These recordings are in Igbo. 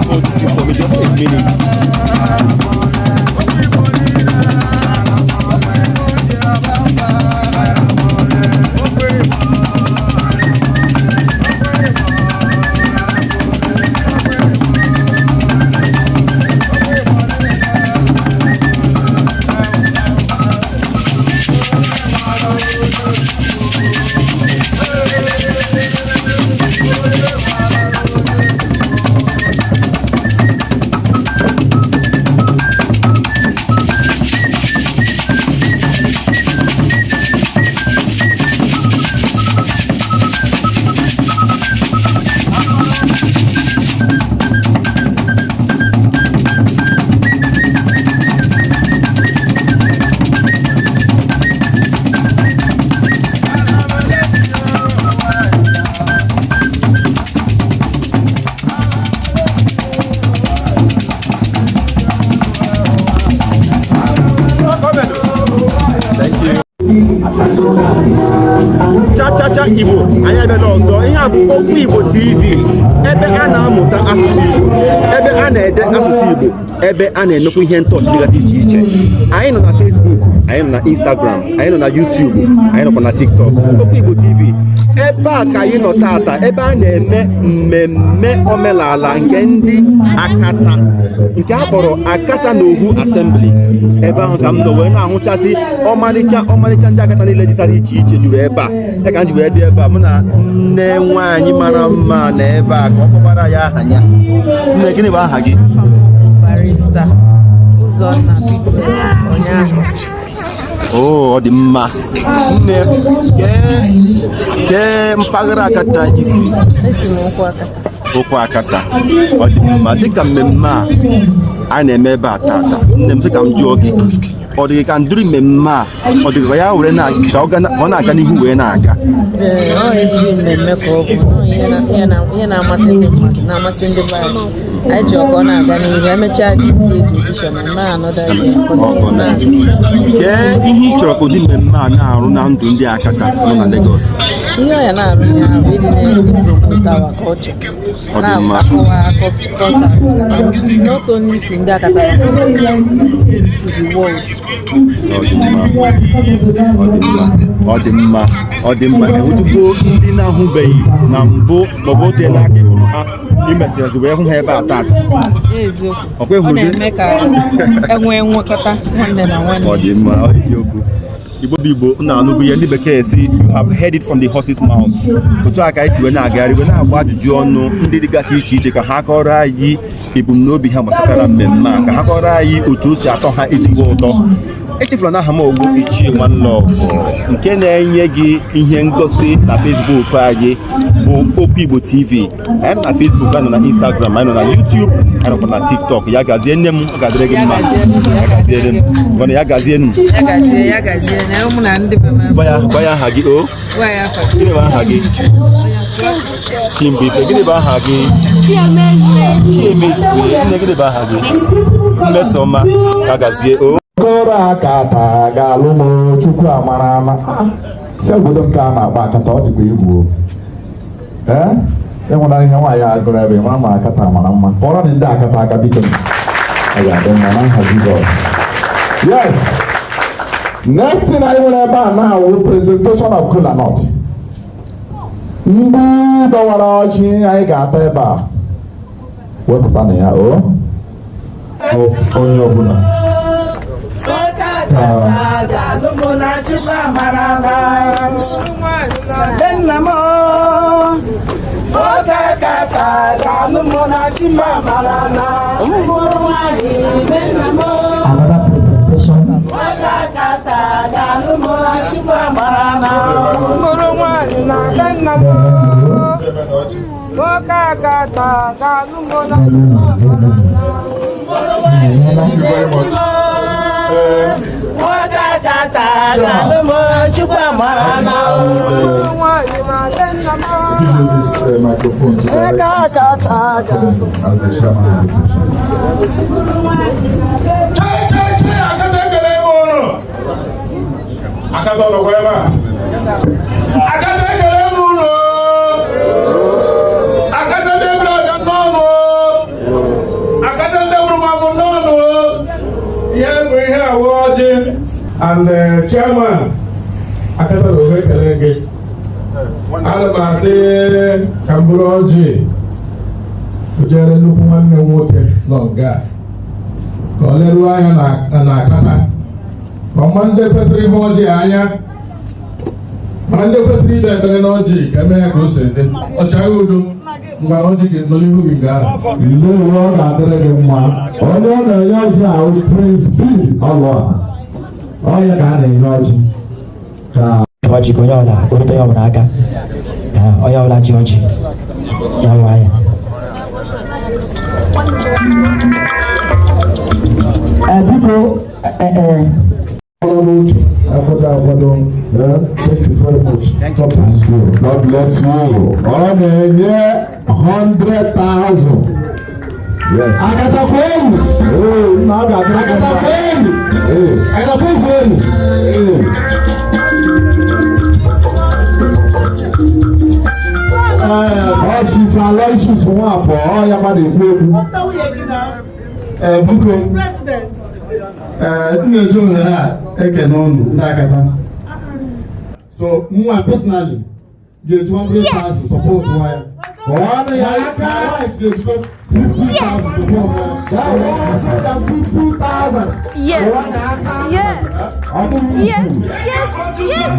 Hold this thing for me just a minute. Thank you. Cha cha cha, Igbo, anyị abịala ọzọ. Ihe a bụ Okwu Igbo TV, ebe a na-amụta asụsụ Igbo, ebe a na-ede asụsụ Igbo, ebe a na-emekwa ihe ntọọchị dịgasị iche iche. Anyị nọ na Facebook, anyị nọ na Instagram, anyị nọ na YouTube, anyị nọkwa na TikTok. Okwu Igbo TV, ebe a ka anyị nọ tata, ebe a na-eme mmemme omenala nke ndị Akata, nke a kpọrọ Akata na Ohu Assembly. Ebe ahụ ka m nọ wee na-ahụchasị ọmarịcha ọmarịcha ndị Akata niile dịchasị iche iche juru ebe a. Ya ka m ji wee bịa ebe a, mụ na nne nwaanyị mara mma na ebe a, ka ọ kpọkwara ya aha ya. Nne, gịnị bụ aha gị? Barrister Ụzọnna Peter Onyeahụsi. O, ọ dị mma. Nne, kee mpaghara Akata isi? Esi m Ụkwụ Akata. Ụkwụ Akata, ọ dị mma. Dịka mmemme a a na-eme ebe a tata, nne m, sị ka m jụọ gị, ọ dị gị ka ndụrị mmemme a, ọ dị ka ya were na ka ọ na-aga n'ihu wee na-aga? Ee, ọ ezigbo mmemme ka ọ bụ. Ọ ihe na-amasị ndị mmadụ, na-amasị ndị be anyị. Anyị chọrọ ka ọ na-aga n'ihu. Emechaa this year's edition, eme another year, continue na-aga. Kee ihe ị chọrọ ka ụdị mmemme a na-arụ na ndụ ndị Akata nọ na Lagos? Ihe ọ ya na-arụ ya bụ ịdị na-promote our culture. Ọ dị mma. Na-akọwa culture Akata, not only to ndị Akata, to the world. Ọ dị mma, ọ dị mma, ọ dị mma, ọ dị mma. Enwetugo ndị na-ahụbeghị na mbụ maọbụ o teela aka ịhụrụ ha, imecharazi wee hụ ha ebe a tata? Eziokwu. Ọkwa ịhụrụ Ọ gị? Na-eme ka enwee nwekọta nwanne na nwanne. Ọ dị mma, ọ eziokwu. Igbo bụ Igbo, m na-anụbụ ihe ndị bekee si, "You have heard it from the horse's mouth." Otu a ka anyị si wee na-agagharị wee na-agba ajụjụ ọnụ ndị dịgasị iche iche, ka ha kọrọ anyị ebumnobi ha gbasatara mmemme a, ka ha kọrọ anyị otu o si atọ ha ezigbo ụtọ. Echefula na aha m Ogbu Ichie One Love, nke na-enye gị ihe ngosi na Facebook anyị bụ Okwu Igbo TV. Anyị nọ na Facebook, anyị nọ na Instagram, anyị nọ na YouTube, anyị nọkwa na TikTok. Ya gazie, nne m, ọ ga-adịrị gị Ya mma. gazie, Ya gaziere m. Gwana ya gazie m. Ya gazie, ya gazie na ụmụ na ndị be m. Gwa ya aha gị o. Gwa ya afa. Gịnị bụ aha gị? Chimbife. Gịnị bụ aha gị? Chiemezie. Nne, gịnị bụ aha gị? Mmesoma. Ya gazie o. Okoro Akata ga-alụ m, Chukwu amara ama. Ah, si obodo nke a na-akpọ Akata, ọ dịkwa egwu o. Ee, ịhụna ihe nwaanyị a gụrụ ebe mara ma Akata mara mma. Kpọrọ ndị Akata aka, biko. Ọ ga-adị mma n'aha Jizọs. Yes, next thing anyị nwere ebe a na-awụ presentation of kola nut. Ndị dọwara ọjị anyị ga-ata ebe a, wepụta na ya o of onye ọbụla ka Nna m, oge Akata ga-alụ mụ na Chimamarana mkpụrụ nwanyị be nna m. Another presentation. nna m. Nwoke Akata ga-alụ m na Thank you very much. Nwoke Akata ga-alụ m Chukwu amara na nwanyị ma dị nna m. Give you this microphone to Nwoke direct Akata ga-alụ as the chairman invitation. Chai, chai, chai, Akata ekele m ụnụ. Akata ọnọkwa ebe a. Akata ekele m ụnụ. Akata ndị bịara ọbịa n'ọnụ. Akata ndị mụrụ m amụ n'ọnụ. Ihe bụ ihe awa ọjị. And chairman, Akata na ofe ekele gị. Ana m asị ka m bụrụ ọjị. Jere nnukwu nwanne m nwoke nọ nga a, ka ọ leruo anya na Akata, ka ọma ndị kwesịrị ihe ọjị anya, mana ndị kwesịrị ikpe ekpere n'ọjị ka emee ka o si dị. Ọchagha udo ngwa na ọjị gị nọ n'ihu gị nga ahụ. Ndewo, ọ ga-adịrị gị mma. Onye ọ na-enye ọjị ahụ, Prince B Ọlụọha, onye ka a na-enye ọjị ka Ọjị ka onye ọbụla orute, onye ọbụla aka. Onye ọbụla ji ọjị ya nwa ya. Biko, ọrụ n'otu akwado akwado. Thank you very much. God bless you. God bless you. Ọ na-enye 100,000. Yes. Akata kwenu! Ee, nna, ọ ga-adịrị gị Akata mma. kwenu! Ee, Akata kwenu! Ee. Ee, ọ Chief Aloysius Nwafọ, ọ ya mmadụ ekwu okwu. Ee, biko, ee, m na-eji ohere a ekene unu ndị Akata. So mwa personally ga-eji 100,000 support ya. Ọnụ ya aka. My wife ga-ejikwa 50,000 support ya. 150,000. Yes. Yes. Ọ bụghị Yes. Yes. Yes. Yes.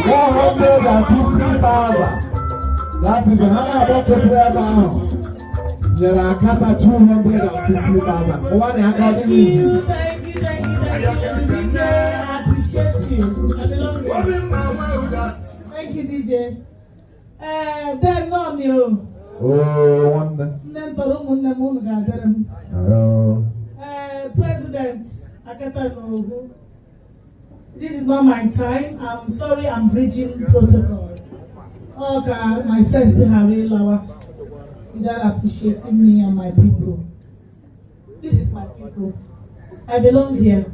150,000. That is the ha na-abụ kwesịrị ebe ahụ. Nyere Akata 250,000. Ụwa na aka ọ dịghị izi. Thank you, thank you, thank you, DJ. I appreciate you. I belong here. Thank you, DJ. Then nọ ni o. Oo, nwanne. Nne m tọrọ ụmụnne m, unu ga-adịrị m. Oo. President Akata N'Ogu, this is not my time. I'm sorry, I'm breaching protocol. Ọ ka my friends ghara ịlawa without appreciating me and my people. This is my people. I belong here.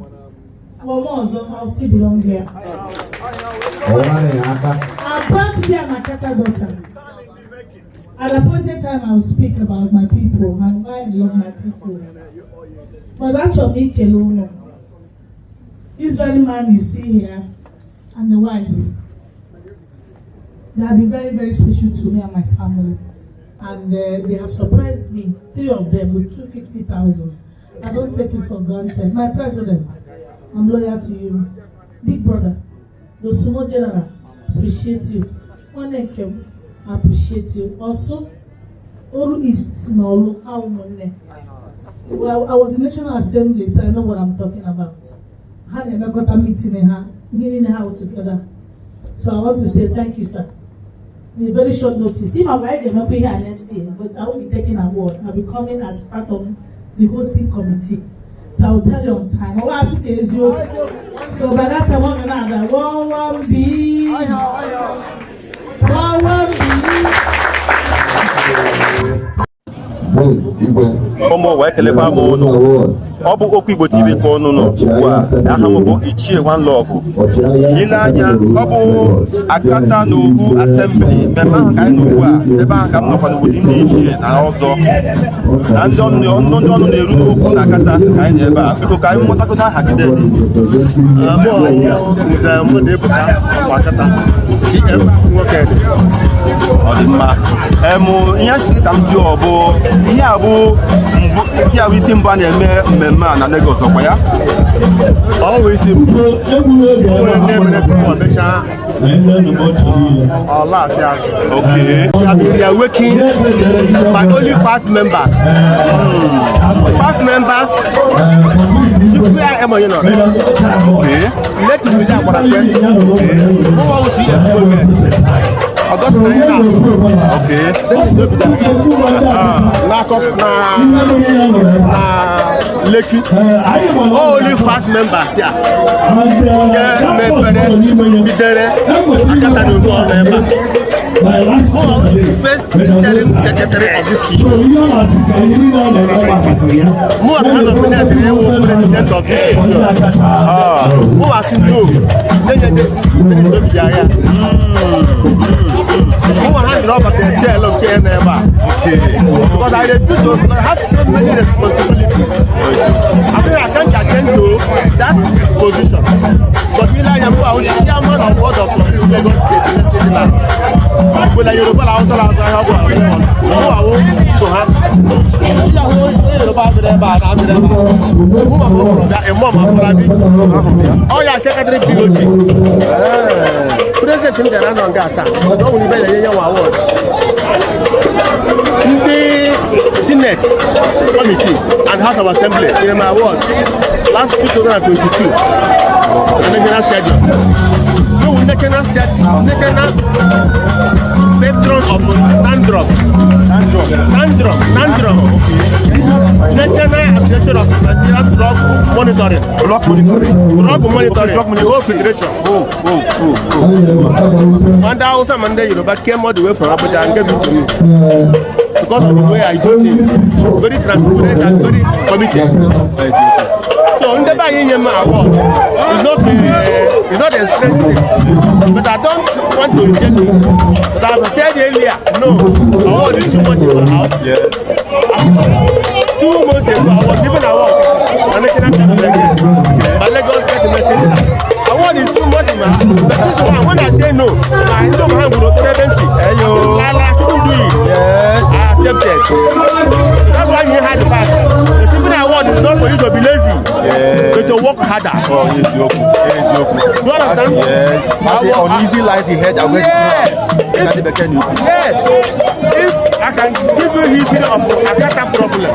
Well, more ọzọ, I'll still belong here. Ụwa na ya aka. I'm proud to be an Akata daughter. At the appointed time, I will speak about my people and why I love my people. But achọrọ m ikele ụlọ. This very man you see here and the wife, they have been very, very special to me and my family. And they have surprised me, three of them, with 250,000. I don't take it for granted. My president, I'm loyal to you. Big brother, the Sumo General, appreciate you. Nwanne, I appreciate you. Also, Oru East Nolu, Awumunne. Well, I was in National Assembly, so I know what I'm talking about. Ha na-emekọta meeting ha, ihe niile ha wụ together. So I want to say thank you, sir. In a very short notice. If I were to here next year, but I won't be taking award. I'll be coming as part of the hosting committee. So I'll tell you on time. Oh, ask you. So by that time, I'm gonna have 11 B. 11 B. Igwe. Ụmụ ụwa, ekelekwa m ụnụ. Ọ bụ Okwu Igbo TV ka ụnụ nọ ugbu a. Aha m bụ Ichie One Love. Ile anya, ọ bụ Akata n'Ogu Assembly, mmemme ahụ ka anyị nọ ugbu a. Ebe ahụ ka m nọkwa n'obodo ndị ichie na ọzọ na ndị ọnụ na-eru n'okwu na Akata ka anyị nọ ebe a. Biko, ka anyị mụtakọta aha gị dedi. Nze mụ na-ebuka Akata CF nwoke dị. Ọ dị mma. Ihe a sị ka m jụọ bụ ihe a bụ mbụ, ihe a bụ isi mbụ a na-eme mmemme a na Lagos, ọkwa ya? Ọ bụ isi mbụ. O nwere ndị mere before, mechaa ọ laghachi azụ. We have been reawakened by only five members. Five members. Chief Emonye nọ. Late Willie Agbarakwe. Mụnwa wụ CFO Augustine anyị na Dennis Obidiagha n'akọ na Lekki. Only five members ya nke mepere bidere Akata na Ohu ọnụ ebe a. Mụnwa wụ the first interim secretary of this union. Mụnwa ka nominated ịwụ president of this union. Mụnwa sị no, nye Dennis Obidiagha. Mụnwa hand over the tail nke ya nọ ebe a because I refuse to, because I have so many responsibilities. I think I can't attend to that position. But ile anya mbụ ahụ, chairman of board of trustees, Lagos State University Land. Igbo na Yoruba na Hausa na azụ ahịa ọbụla mụ ahụ so ha. Ihe ahụ onye Yoruba bịara ebe a na abịara ebe a. Mụ ma ọ bịa Imam Afolabi. Ọ ya secretary BOT. President m bịara nọ nga taa. Ọ nwere ibe na-enye ya nwa award. Ndị Senate Committee and House of Assembly nyere m award last 2022 na National Stadium. No, National Stadium, National Patron of Nandrop. Nandrop, Nandrop. National Association of Nigerian Drug Monitoring. Block monitoring. Drug monitoring. Drug The whole federation. Oh. And Hausa and the Yoruba came all the way from Abuja and gave it to me. Because of the way I do things. Very transparent and very committed. So ndị be anyị nye m award is not a strange thing. But I don't want to reject it. But as I said earlier, no, award is too much in my house. 2 months ago, I was given award on national television by Lagos State Message. Award is too much in my house. But this one, when I say no, I know my hand will open. Eyo. Lala, I shouldn't do it. I accepted. That's why you had the fact. The simple award is not for you to be lazy, but to work harder. Oh, eziokwu. Eziokwu. You understand? Yes. As a uneasy lies the head away. Yes. If bekee na-ekwu. Yes. If I can give you history of Akata problem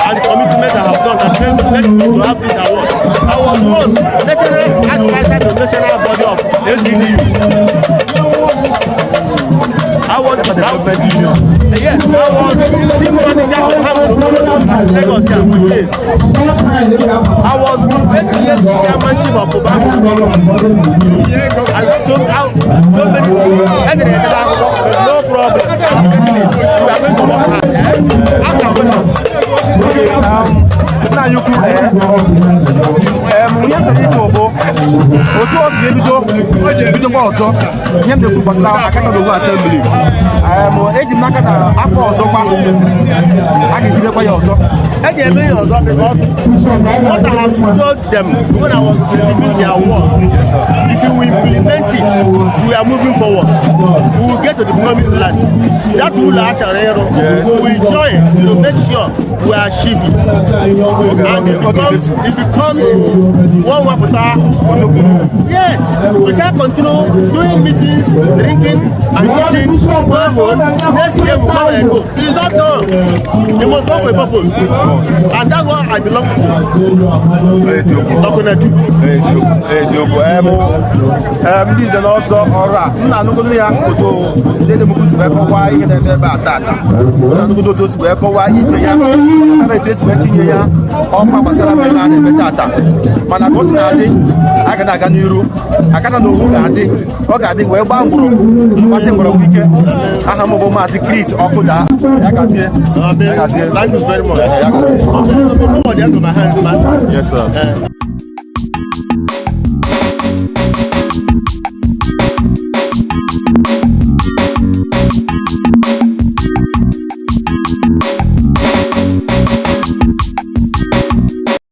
and the commitment I have done that made me to have this award. I was once national adviser to national body of ACDU. I was Development Union. Yes, I was team manager of Hamburg Lagos here for years. I was 8 years chairmanship of Obama and so out so many things. Ẹni rẹ̀ kẹ́ta but no problem. We are going to work hard. Eh? Ask your question. Okay, nna anyị ukwu, ihe m chọrọ ịjụ bụ otu o si ebido bidokwa ọzọ. Ihe m na-ekwu gbasara Akata n'Owu Assembly, eji m n'aka na afọ ọzọ kwa a ga-ebidokwa ya ọzọ. E ga-eme ya ọzọ because what I have told them when I was receiving the award, if you implement it, we are moving forward. We will get to the promised land. That ụlọ a chọrọ ịrụ, we join to make sure we achieve it. And it becomes one wapụta. Yes, we can't continue doing meetings, drinking and eating, go home. Next year we come and go. It's not done. It must work for a purpose. And that's what I belong to. Eziokwu. Ọkụnetu. Eziokwu, eziokwu. Ndị nze na ọzọ ọrụ a m na-anụgodo ya, otu ndị Edemugwu si wee kọwaa ihe na-eme ebe a tata, m na-anụgodo otu o si wee kọwaa ije ya na etu esi wee tinye ya ọkwa gbasara mmemme a na-eme tata. Mana ka o si na-adị, a ga na-aga n'iru. Akata na Ohu ga-adị, ọ ga-adị wee gbaa mgbọrọgwụ, mgbasị mgbọrọgwụ ike. Aha m bụ Maazị Chris Ọkụda. Ya gazie, ya gazie. Thank you very much. Ya gazie. Okay, before I get to my hands, man. Yes, sir.